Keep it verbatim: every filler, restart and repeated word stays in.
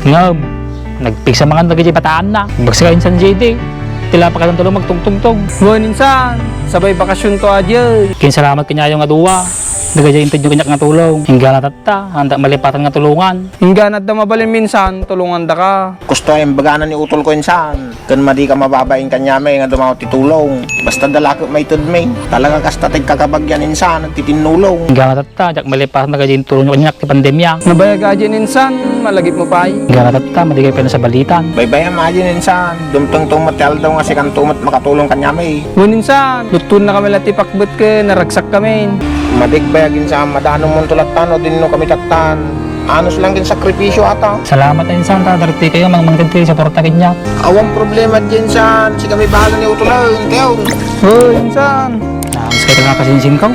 Ngem, nagpigsa mangan dagiti bataanna. Bagsika insan, J D. Ti lapakadan tulong magtungtungtong. Wen insan, sabay bakasionto a diay. Kinsalamat kaniayo nga dua. Dagiti intedyo kaniak nga tulong. Inggana tatta, haandak malipatan nga tulongan. Inggana adda mabalin insan, tulongandaka. Kusto a imbagana ni utolko insan. Ken madika mababain kaniami nga dumaw ti tulong. Basta dalakek maitedmi. Talaga kasta ti agkakabagian insan, nagtitinnulong. Inggana tatta, diak malipatan dagiti intulongyo kaniak ti pandemia. Nabayag a diay insan, malagipmo pay. Inggana tatta, madikay pay nasabalitan. Baybayam a diay insan, dumtengto met ti aldaw nga sikanto met makatulong kaniami. Wen insan, luttonnakami la ti pakbet ken naragsakkami. Madik bayag insan, madanomonto latta no dinno kami tattan. Anos lang ken sakripisio ata. Salamat insan ta darti kayo mangmangted ti suporta kaniak. Awan problema diay insan, sikami bahala ni utoleng, kayo. Wen insan. Naanos kayo nga kasinsinko?